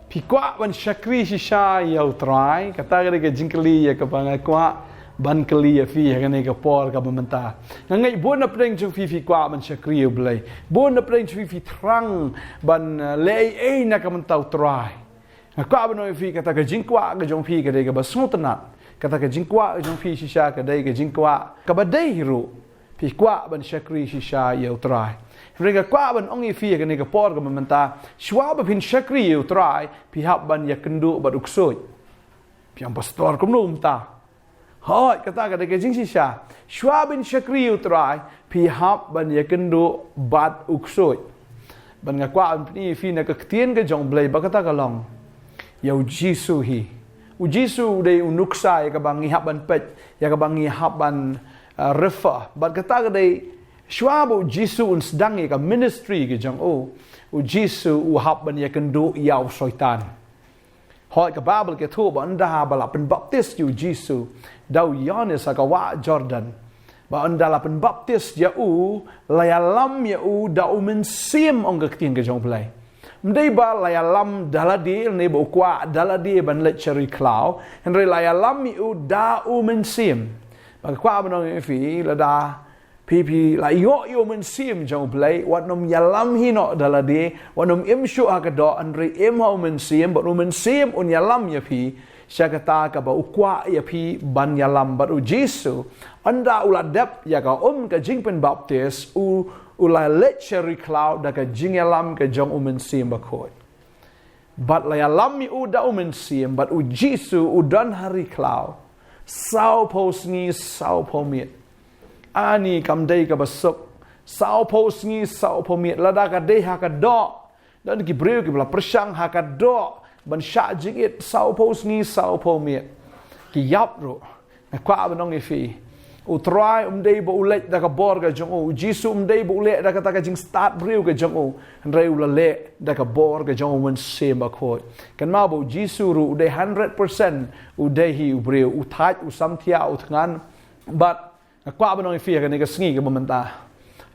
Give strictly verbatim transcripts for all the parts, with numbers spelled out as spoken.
Phi kwah ban shakri shisha ïa U Trai? Kata ka dei ka jingkylli ïa kaba nga kwah ban kylli ïa phi ha kane ka por kaba mynta. Nga ngeit bun na pdeng jong phi phi kwah ban shakri ïa U Blei. Bun na pdeng jong phi phi thrang ban, eh, leh ei ei na ka bynta U Trai. Nga kwah ban ong ïa phi, kata ka jingkwah ka jong phi ka dei kaba sngewtynnat. Kata ka jingkwah ka jong phi shisha ka dei ka jingkwah kaba dei hi ruh. Phi kwah ban shakri shisha ïa U Trai. Hynrei nga kwah ban ong ïa phi ha kane ka por kaba mynta, shuwa ba phin shakri ïa U Trai, phi hap ban ïakynduh bad u ksuid. Phi ong, Pastor, kumno mynta? Hooid, kata ka dei ka jingshisha. Shuwa ban shakri ïa U Trai, phi hap ban ïakynduh bad u ksuid. Bad nga kwah ban pyni ïa phi na ka ktien ka jong U Blei ba kata ka long ïa U Jisu hi. U Jisu u dei u nuksa ïa kaba ngi hap ban peit, ïa kaba ngi hap ban, uh, refer. Bad kata ka dei shuwa ba U Jisu un sdang ïa ka ministry ka jong u, U Jisu u hap ban ïakynduh ïa u Soitan. Hooid, ka Baibl ka ïathuh ba ynda ba la pynbaptis ïa U Jisu da u Ïoannis ha ka wah Jordan, ba ynda la pynbaptis ïa u, la ïalam ïa u da U Mynsiem, ong ka ktien ka jong U Blei. Ym dei ba la ïalam da lade, ne ba u kwah da lade ban leit sha ri khlaw, hynrei la ïalam ïa u da U Mynsiem. Bad nga kwah ban ong ïa phi, lada phi phi la ïoh ïa U Mynsiem jong U Blei, wat nym ïalam hi noh da lade, wat nym im shuh ha ka doh, hynrei im ha U Mynsiem, bad U Mynsiem un ïalam ïa phi sha kata kaba u kwah ïa phi ban ïalam. Bad U Jisu, ynda u la dep ïa ka um ka jingpynbaptis, u, u la leit sha ri khlaw da ka jingïalam ka jong U Mynsiem Bakhuid. Bad la ïalam ïa u da U Mynsiem, bad U Jisu u don ha ri khlaw sawphew sngi sawphew miet. Ani kam dei kaba suk, sawphew sngi sawphew miet, lada ka dei ha ka doh. Don ki briew kiba la pyrshang, ha ka doh ban shah jingit sawphew sngi sawphew miet. Ki ïap ruh. Nga kwah ban ong ïa phi, U Trai um dei ba u leit da ka bor ka jong u, U Jisu um dei ba u leh da kata ka jingstad briew ka jong u, hynrei u la leh da ka bor ka jong U Mynsiem Bakhuid. Kynmaw ba U Jisu ruh u dei hundred percent, u dei hi u briew, u thait, u samthiah, u thngan. Bad nga kwah ban ong ïa phi ha kane ka sngi kaba mynta,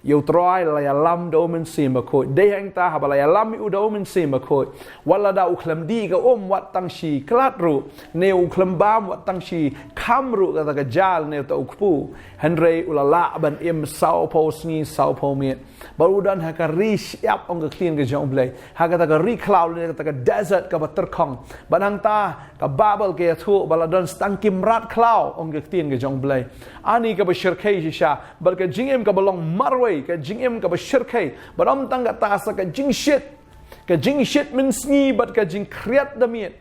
ïa U Trai la ïalam da U Mynsiem Bakhuid. Dei hangta haba la ïalam ïa u da U Mynsiem Bakhuid, wat lada u khlem dih ka um wat tang shi klat ruh, ne u khlem bam wat tang shi kham ruh kata ka jaiñ ne uta u kpu, hynrei u la lah ban im sawphew sngi sawphew miet. Bad u don ha ka ri shyiap, ong ka ktien ka jong U Blei, ha kata ka ri khlaw lane kata ka desert kaba tyrkhong. Bad hangta ka Baibl ka ïathuh ba la don tang ki mrad khlaw, ong ka ktien ka jong U Blei. Ani kaba shyrkhei shisha bad ka jingim kaba long marwei, ka jingim kaba shyrkhei. Bad ym tang kata, sa ka jingshit, ka jingshit mynsngi bad ka jingkhriat da miet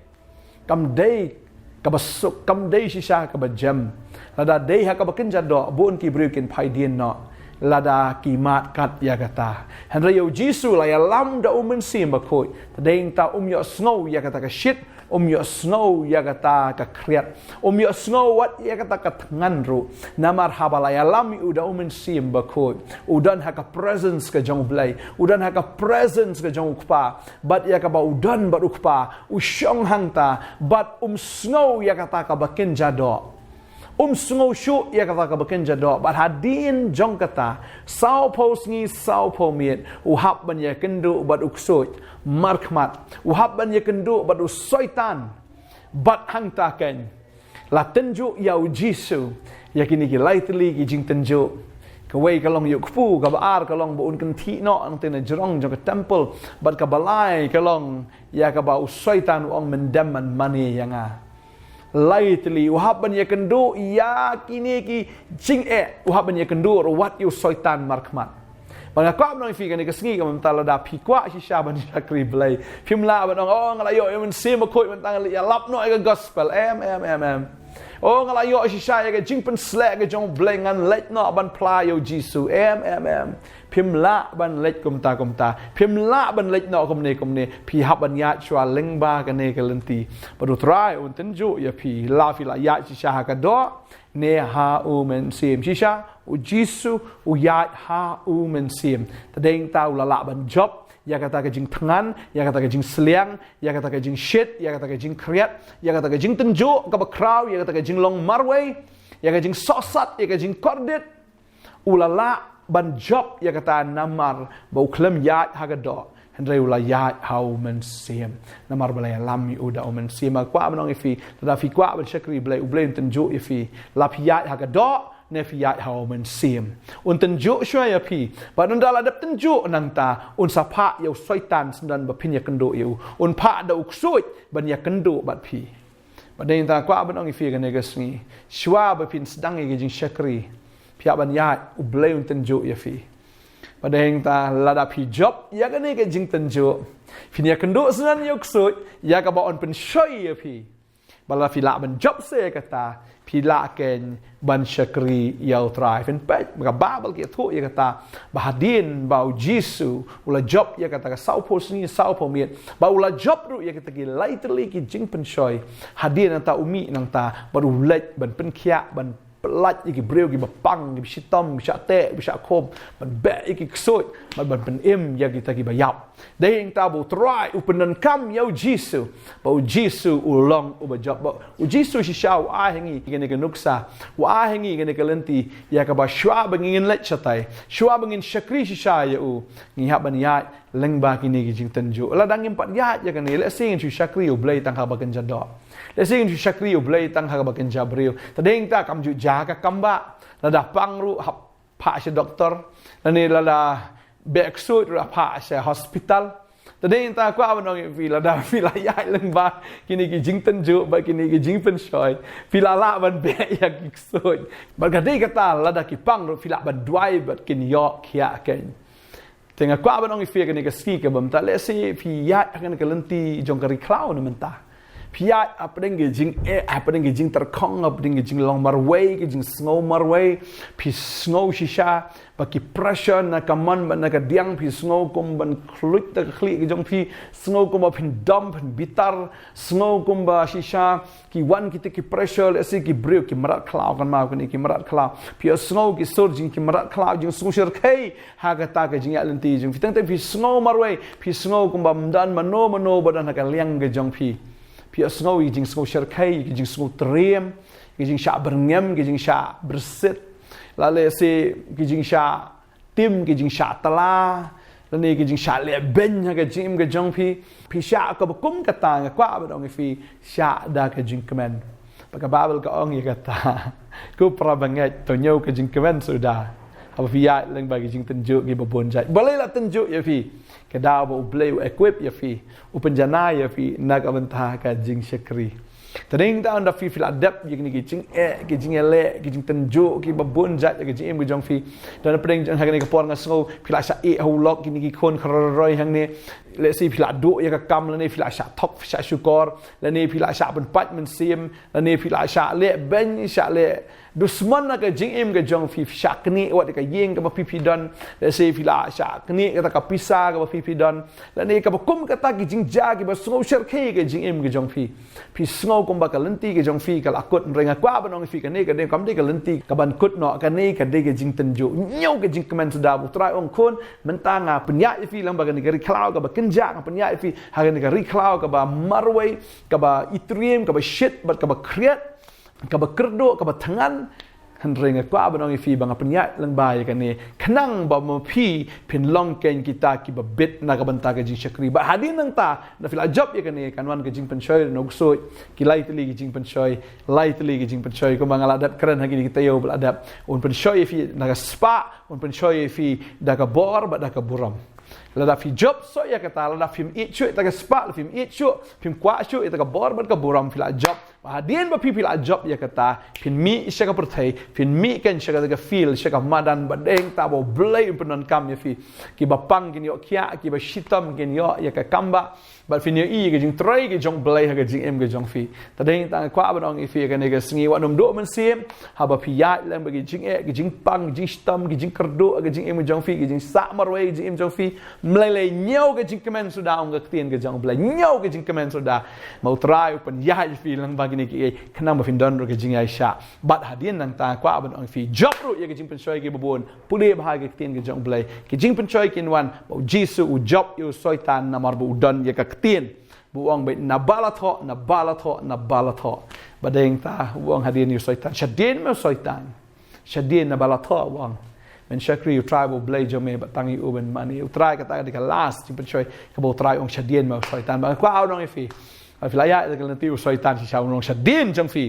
kam dei kaba suk, kam dei shisha kaba jem. Lada dei ha kaba kynja doh, bun ki briew kin phai dien noh lada ki mad kat ïa kata. Hynrei ïa U Jisu la ïalam da U Mynsiem Bakhuid, te dei hangta um ïohsngew ïa kata ka shit, um ïohsngew ïa kata ka khriat, um ïohsngew wat ïa kata ka thngan ruh. Namar haba la ïalam ïa u da U Mynsiem Bakhuid, u don ha ka presence ka jong U Blei, u don ha ka presence ka jong U Kpa. Bad ïa kaba u don bad U Kpa u shong hangta, bad um sngew ïa kata kaba kynja doh. Um sngew shuh ïa kata kaba kynja doh. Bad hadien jong kata, sawphew sngi sawphew miet, u hap ban ïakynduh bad u ksuid markhmat, u hap ban ïakynduh bad u Soitan. Bad hangta kein la tynjuh ïa U Jisu ïa kine ki lai tylli ki jingtynjuh. Kawei ka long ïa u kpu, kaba ar ka long ba un kynthih noh hangta na jrong jong ka temple, bad kaba lai ka long ïa kaba u Soitan u ong, men dem ban mane ïa nga. Lai tylli, u hap ban ïakynduh ïa kine ki jingeh, u hap ban ïakynduh ruh wat ïa u Soitan markhmat. Bad nga kwah ban ong ïa phi kane ka sngi kaba mynta, lada phi kwah shisha ban shakri Blei, phim lah ban ong, oh, nga la ïoh ïa U Mynsiem Bakhuid mynta nga leit ïalap noh ïa ka gospel. Em, em, em, em. Oh, nga la ïoh shisha ïa ka jingpynsleh ka jong U Blei, ngan leit noh ban phla ïa U Jisu. Em, em, em. Phim lah ban leit kumta kumta. Phim lah ban leit noh kumne kumne. Phi hap ban ïaid shuwa lyngba kane ka lynti. Bad U Trai un tynjuh ïa phi, la phi la ïaid shisha ha ka doh ne ha U Mynsiem. Shisha U Jisu u ïaid ha U Mynsiem. Te dei hangta u la lah ban jop ïa kata ka jingthngan, ïa kata ka jingsliang, ïa kata ka jingshit, ïa kata ka jingkhriat, ïa kata ka jingtynjuh kaba khraw, ïa kata ka jinglong marwei, ïa ka jingsohsat, ïa ka jingkordit. U la lah ban jop ïa kata namar ba u khlem ïaid ha ka doh. Hynrei u la ïaid ha u Mynsiem. Namar ba la ïalam ïa u da u Mynsiem. Nga kwah ban ong ïa phi, lada phi kwah ban shakri Blei, u Blei un tynjuh ïa phi. La phi ïaid ha ka doh, ne phi ïaid ha u Mynsiem. Un tynjuh shuwa ïa phi. Bad ynda la dep tynjuh nangta, un sa phah ïa u Soitan syndon ba phin ïakynduh ïa u. Un phah da u ksuid ban ïakynduh bad phi. Bad dei nangta kwah ban ong ïa phi kane ka sngi. Shuwa ba phin sdang ïa ka jingshakri, phi hap ban ïaid, u Blei un tynjuh ïa phi. Bad dei nangta lada phi jop ïa kane ka jingtynjuh, phin ïakynduh syndon ïa u ksuid, ïa kaba un pynshoi ïa phi. Bad lada phi lah ban jop sa ïa kata, phi lah kein ban shakri ïa u Trai. Phin peit, ba ka Baibl ka ïathuh ïa kata, ba hadien ba u Jisu u la jop ïa kata ka sawphew sngi sawphew miet, ba u la jop ruh ïa kita ki lai tylli ki jingpynshoi. Hadien nangta u mih nangta, bad u leit ban pynkhiah, ban pyllait ïa ki briew kiba pang, kiba shitom, kiba shah teh, kiba shah khum, ban beh ïa ki ksuid, bad ban pynim ïa kita kiba ïap. Dei nangta ba u Trai u pyndonkam ïa u Jisu, ba u Jisu u long uba jop. Ba u Jisu shisha u ai ha ngi kane ka nuksa, u ai ha ngi kane ka lynti, ïa kaba shuwa ba ngin leit shatai, shuwa ba ngin shakri shisha ïa u, ngi hap ban ïaid lyngba kine ki jingtynjuh. Lada ngim pat ïaid ïa kane, lehse ngin shu shakri ïa u Blei tang ha kaba kynja doh. Lehse ngin shu shakri ïa u Blei tang ha kaba kynja briew. Te dei nangta kam ju jia ka kam ba, lada pang ruh hap phah sha doktor, lane lada beh ksuid ruh hap phah sha hospital. Te dei nangta kwah ban ong ïa phi, lada phi la ïaid lyngba kine ki jingtynjuh bad kine ki jingpynshoi, phi la lah ban beh ïa ki ksuid. Bad ka dei kata, lada ki pang ruh phi lah ban duwai bad kin ïoh khiah kein. Te nga kwah ban ong ïa phi kane ka sngi kaba mynta, lehse phi ïaid ha kane ka lynti jong ka ri khlaw na mynta. Phi ïaid hapdeng ka jingeh, hapdeng ka jingtyrkhong, hapdeng ka jinglong marwei, ka jingsngew marwei. Phi sngew shisha ba ki pressure na ka mon bad na ka diang, phi sngew kum ban khluit da ka khlieh ka jong phi, sngew kumba phin dom, phin bitar, sngew kumba shisha ki wan kita ki pressure, lehse ki briew ki mrad khlaw, kan mut kine ki mrad khlaw. Phi ïohsngew ki sur jong ki mrad khlaw, jingsngew shyrkhei ha kata ka jingïaid lynti jong phi. Teng teng phi sngew marwei, phi sngew kumba ym don mano mano ba don ha ka liang ka jong phi. Phi ïohsngew ki jingsngew shyrkhei, ki jingsngew triem, ki jingshah byrngem, ki jingshah byrsit, lane lehse ki jingshah tim, ki jingshah tla, lane ki jingshah leh beiñ ha ka jingim ka jong phi. Phi shah kaba kum kata, nga kwah ban ong ïa phi, shah da ka jingkmen. Ba ka Baibl ka ong ïa kata, ko para bangeit, to ñiew ka jingkmen suda haba phi ïaid lyngba ki jingtynjuh kiba bun jait. Balei la tynjuh ïa phi? Ka daw ba u Blei u equip ïa phi, u pynjanai ïa phi na ka bynta ka jingshakri. Te dei nangta ynda phi, phi la dep ïa kine ki jingeh, ki jingeh leh, ki jingtynjuh kiba bun jait ha ka jingim ka jong phi. Te na pdeng jong ha kane ka por nga sngew phi la shah ïeh ha u lok kine ki khun khararoi hangne. Lehse phi la duh ïa ka kam, lane phi la shah thok, shah shukor, lane phi la shah pynpait mynsiem, lane phi la shah leh beiñ, shah leh dusmon ha ka jingim ka jong phi, phi shah knieh wat ïa ka ïing kaba phi, phi don. Lehse phi la shah knieh kata ka pisa kaba phi, phi don, lane kaba kum kata ki jingjia kiba sngew shyrkhei ka jingim ka jong phi. Phi sngew kumba ka lynti ka jong phi ka la kut. Hynrei nga kwah ban ong ïa phi, kane ka dei, kam dei ka lynti kaban kut noh, kane ka dei ka jingtynjuh. Ñiew ka jingkmen suda. U Trai u ong, khun, mynta nga pynïaid ïa phi lyngba kane ka ri khlaw kaba kynja, nga pynïaid ïa phi ha kane ka ri khlaw kaba marwei, kaba itriem, kaba shit bad kaba khriat, kaba kyrduh, kaba thngan. Hynrei nga kwah ban ong ïa phi ba nga pynïaid lyngba ïa kane khnang ba ma phi phin long kein kita kiba bit na ka bynta ka jingshakri. Bad hadien nangta, ynda phi la jop ïa kane, kan wan ka jingpynshoi na u ksuid, ki lai tylli ki jingpynshoi, lai tylli ki jingpynshoi, kumba nga la dep kren ha kine ki taïew ba la dep. Un pynshoi ïa phi na ka spah, un pynshoi ïa phi da ka bor bad da ka burom. Lada phi jop shuh ïa kata, lada phim ïeit shuh ïa ka spah, lada phim ïeit shuh, phim kwah shuh ïa ka bor bad ka burom, phi la jop. Bad hadien ba phi, phi la jop ïa kata, phin mih sha ka pyrthei, phin mih kein sha kata ka field, sha ka madan, bad dei nangta ba u Blei un pyndonkam ïa phi. Kiba pang kin ïoh khiah, kiba shitom kin ïoh ïa ka kam ba, bad phin ïohi ïa ka jingtrei ka jong u Blei ha ka jingim ka jong phi. Te dei nangta nga kwah ban ong ïa phi kane ka sngi, wat nym duh mynsiem haba phi ïaid lyngba ki jingeh, ki jingpang, ki jingshitom, ki jingkyrduh ha ka jingim ka jong phi, ki jingsah marwei ha ka jingim jong phi. Ym lei lei, ñiew ka jingkmen suda, ong ka ktien ka jong u Blei, ñiew ka jingkmen suda. Ma u Trai u pynïaid ïa phi lyngba kine kiei, khnang ba phin don ruh ka jingïaishah. Bad hadien nangta nga kwah ban ong ïa phi, jop ruh ïa ka jingpynshoi kiba bun. Pule bha ïa ka ktien ka jong u Blei. Ki jingpynshoi kin wan, ba u Jisu u jop ïa u Soitan namar ba u don ïa ka ktien. Ba u ong beit, naba la thoh, naba la thoh, naba la thoh. Bad dei nangta u ong hadien ïa u Soitan, shadien me u Soitan. Shadien, naba la thoh, u ong. Men shakri ïa u Trai ba U Blei jong me, bad tang ïa u ban mane. U Trai kata ka dei ka last jingpynshoi kaba U Trai u ong shadien ma u Soitan. Bad nga kwah ban ong ïa phi, phi la ïaid da ka lynti u Soitan shisha, u ong shadien jong phi.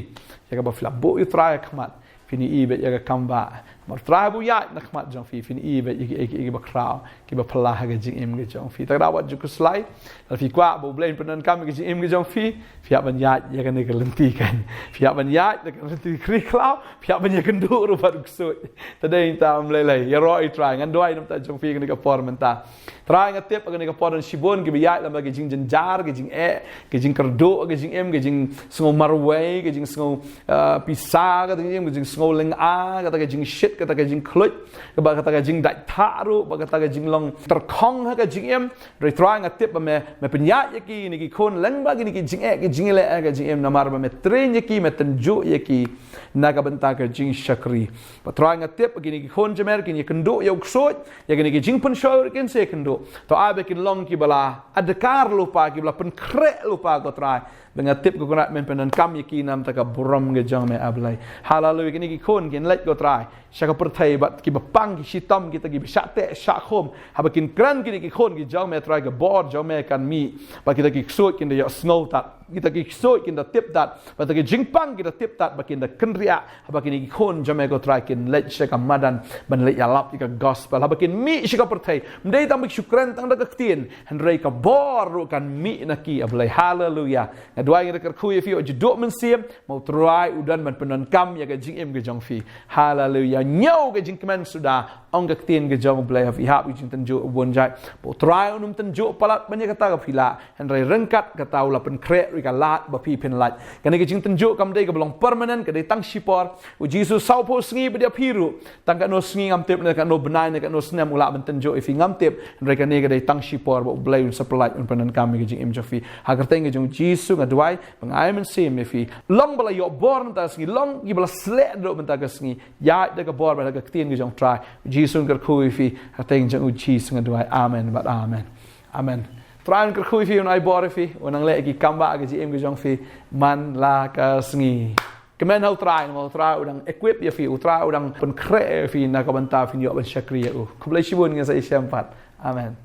Ïa kaba phi la buh ïa u Trai ha khmat, phin ïohi beit ïa ka kam ba, namar u Trai ba u ïaid na khmat jong phi, phin ïohi beit ïa ki, ïa ki, ïa ki bakhraw kiba phylla ha ka jingim ka jong phi. Te ka daw wat ju khuslai. Lada phi kwah ba U Blei un pyndonkam ïa ka jingim ka jong phi, phi hap ban ïaid ïa kane ka lynti kan. Phi hap ban ïaid ïa ka lynti khri khlaw, phi hap ban ïakynduh ruh bad u ksuid. Te dei ta, ym lei lei, ïaroh ïa u Trai. Ngan duwai na ka bynta jong phi kane ka por mynta. Trai, nga tip kane ka por don shibun kiba ïaid lem bad ka jingjynjar, ka jingeh, ka jingkyrduh ka jingim, ka jingsngew marwei, ka jingsngew, ah, pisa, kata ka jingim, ka jingsngew lynga, kata ka jingshit, kata ka jingkhluit, kaba kata ka jingdait thah ruh, bad kata ka jinglong tyrkhong ha ka jingim. Hynrei Trai, nga tip ba me, me pynïaid ïa kine ki khun lyngba kine ki jingeh, ki jingïaleh ha ka jingim, namar ba me train ïa ki, me tynjuh ïa ki na ka bynta ka jingshakri. Bad Trai, nga tip ba kine ki khun jong me kin ïakynduh ïa u ksuid, ïa kine ki jingpynshoi ruh kin sa ïakynduh. To ai ba kin long kiba la adkar lypa, kiba la pynkhreh lypa, ko Trai. Ba nga tip, ko Kynrad, men pyndonkam ïa ki na ka bynta ka burom ka jong me, A Blei. Haleluia. Kine ki khun kin leit, ko Trai, sha ka pyrthei, bad kiba pang, ki shitom, kita kiba shah teh shah khum, haba kin kren kine ki khun ki jong me, Trai, ka bor jong me kan mih. Bad kita ki ksuid kin da ïohsngew tad, kita ki ksuid kin da tip tad, bad kita ki jingpang kin da tip tad, bad kin da kynriah. Haba kine ki khun jong me, ko Trai, kin leit sha ka madan ban leit ïalap ïa ka gospel, haba kin mih sha ka pyrthei, ym dei tang ba ki shu kren tang da ka ktien, hynrei ka bor ruh kan mih na ki, A Blei. Haleluia. Nga duwai, nga da kyrkhu ïa phi, wat ju duh mynsiem, ma u Trai u don ban pyndonkam ïa ka jingim ka jong phi. Haleluia. Ñiew ka jingkmen suda, ong ka ktien ka jong U Blei, ha phi hap ïa ka jingtynjuh bun jait, ba u Trai un ym tynjuh palat ban ïa kata kaba phi lah. Hynrei ryngkat kata u la pynkhreh ruh ïa ka lad ba phi phin lait. Kane ka jingtynjuh kam dei kaba long permanent, ka dei tang shipor. U Jisu, saw phew sngi ba dei ha phi ruh. Tang katno sngi ngam tip, ne katno bnai, ne katno snem u lah ban tynjuh ïa phi ngam tip. Hynrei kane ka dei tang shipor ba U Blei un sa pyllait, un pyndonkam ïa ka jingim jong phi. Ha ka kyrteng ka jong U Jisu nga duwai, ba nga ai mynsiem ïa phi. Long ba la ïoh bor mynta ka sngi, long kiba la sleh duh mynta ka sngi. Ïaid da ka bor bad da ka ktien ka jong U Trai. U Jisu, nga kyrkhu ïa phi, ha ka kyrteng jong U Jisu nga duwai. Amen bad amen. Amen. U Trai un kyrkhu ïa phi, un ai bor ïa phi, un nang leh ïa ki kam ba ha ka jingim ka jong phi man la ka sngi. Kmen ha U Trai, namar U Trai u dang equip ïa phi, U Trai u dang pynkhreh ïa phi na ka bynta phin ïoh ban shakri ïa u. Khublei shibun, ngin sa ïashem pat. Amen.